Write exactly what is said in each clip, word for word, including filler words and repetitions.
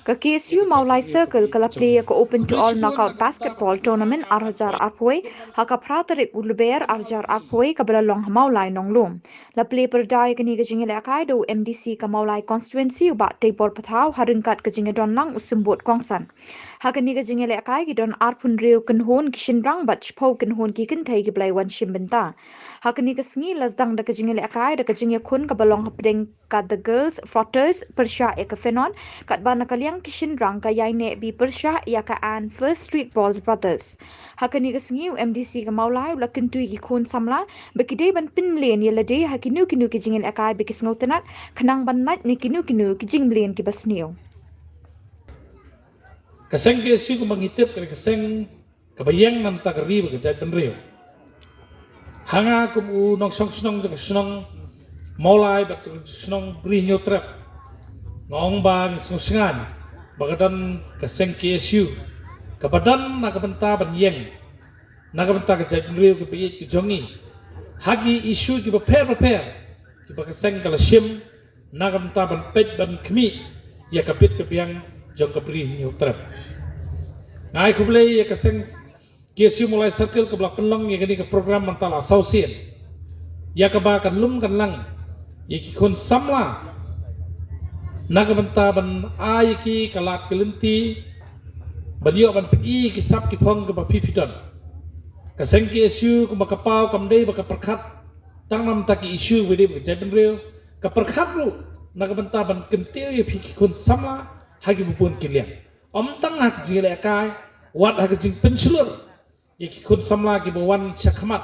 Ka K S U Mawlai Circle ka la plie ïa ka Open to All Knockout Basketball Tournament ar hajar arphew wei ha ka phra tarik u Lber ar hajar arphew wei kaba la long ha Mawlai, Nonglum. La plie pyrda ïa kane ka jingïalehkai da u M D C ka Mawlai Constituency u Bah Teibor Pathaw ha ryngkat ka jingïadon lang u symbud kongsan. Ha kane ka jingïalehkai ki don arphew hynriew kynhun ki shynrang bad shiphew kynhun ki kynthei kiba la wan shim bynta. Ha kane ka sngi la sdang da ka jingïalehkai da ka jingïakhun kaba long hapdeng ka The Girls Flotters pyrshah ïa ka Fenon, katba na ka liang ki shynrang ka Ïainehbi pyrshah ïa ka Ann First Street Balls Brothers. Ha kane ka sngi u M D C ka Mawlai u la kyntu ïa ki khun samla ba ki dei ban pynmlien ïa lade ha kino kino ki jingïalehkai ba ki sngewtynnat khnang ban lait na kino kino ki jingmlien kiba sniew. Ka seng K S U kumba ngi tip ka dei ka seng kaba ïeng na bynta ka ri bad ka jaitbynriew. Ha nga kum u nongshong shnong jong ka shnong Mawlai bad ka shnong Bri Hynñiewtrep, nga ong ba ngi sngewsngaiñ ba ka don ka seng K S U kaba don na ka bynta ban ïeng na ka bynta ka jaitbynriew kaba ïeit ka jong ngi ha ki issue kiba pher bapher kiba ka seng ka la shim na ka bynta ban peit ban khmih ïa ka bit ka biang jong ka Bri Hynñiewtrep. Nga ai khublei ïa ka seng K S U Mawlai Circle kaba la pynlong ïa kane ka program mynta la saw sien, ïa kaba kan lum kan lang ïa ki khun samla na ka bynta ban ai ïa ki ka lad ka lynti ban ïoh ban pyni ïa ki sap ki phong kaba phi phi don. Ka seng K S U kumba ka paw kam dei ba ka pyrkhat tang na bynta ki issue ba dei ba ka jaitbynriew, ka pyrkhat ruh na ka bynta ban kyntiew ïa phi ki khun samla ha kiba bun ki liang. Ym tang ha ka jingïalehkai, wat ha ka jingpynshlur ïa ki khun samla kiba wan shakhmat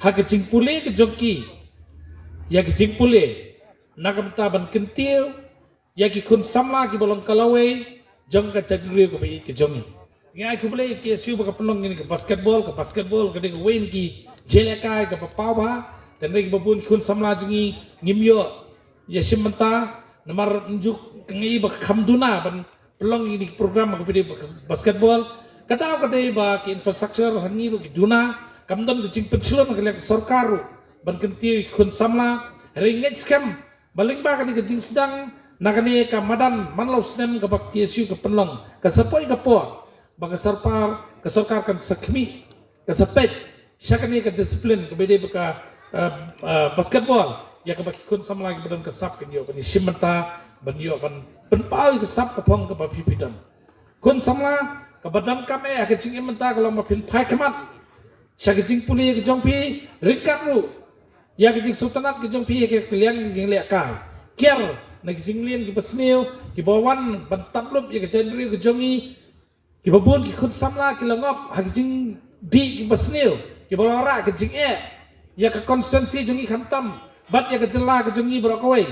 ha ka jingpule ka jong ki, ïa ka jingpule na ka bynta ban kyntiew ïa ki khun samla kiba long ka lawei jong ka jaitbynriew kaba ïeit ka jong ngi. Nga ai khublei ïa ka K S U ba ka pynlong ïa kane ka basketball, ka basketball ka dei kawei na ki jingïalehkai kaba paw bha, te hynrei kiba bun ki khun samla jong ngi ngim ïoh ïa shim bynta namar njuk ka ngi ba ka kham duna ban pynlong ïa kane ka program kaba dei ba basketball. Ka daw ka dei ba ki infrastructure hangne ruh ki duna, kam don ka jingpynshlur na ka liang ka sorkar ruh ban kyntiew ïa ki khun samla. Hynrei ngeit skhem ba lyngba kane ka jingsdang na kane ka madan man la u snem kaba ka K S U ka pynlong, kan sa poi ka por ba ka sorkar, ka sorkar kan sa khmih, kan sa peit sha kane ka discipline kaba dei ba ka, eh, eh, basketball, ïa kaba ki khun samla kiba don ka sap kin ïoh ban ïa shim bynta ban ïoh ban pynpaw ïa ka sap ka phong kaba phi phi don. Khun samla kaba donkam eh ha ka jingim bynta ka long ba phin phai khmat sha ka jingpule ka jong phi, ryngkat ruh ïa ka jingsngewtynnat ka jong phi ha ka liang ka jinglehkai, kiar na ki jingmlien kiba sniew kiba wan ban tap lup ïa ka jaitbynriew ka jong ngi. Kiba bun ki khun samla ki la ngop ha ki jingdih kiba sniew kiba la wanrah ka jingeh ïa ka constituency jong ngi khamtam bad ïa ka jylla ka jong ngi baroh kawei.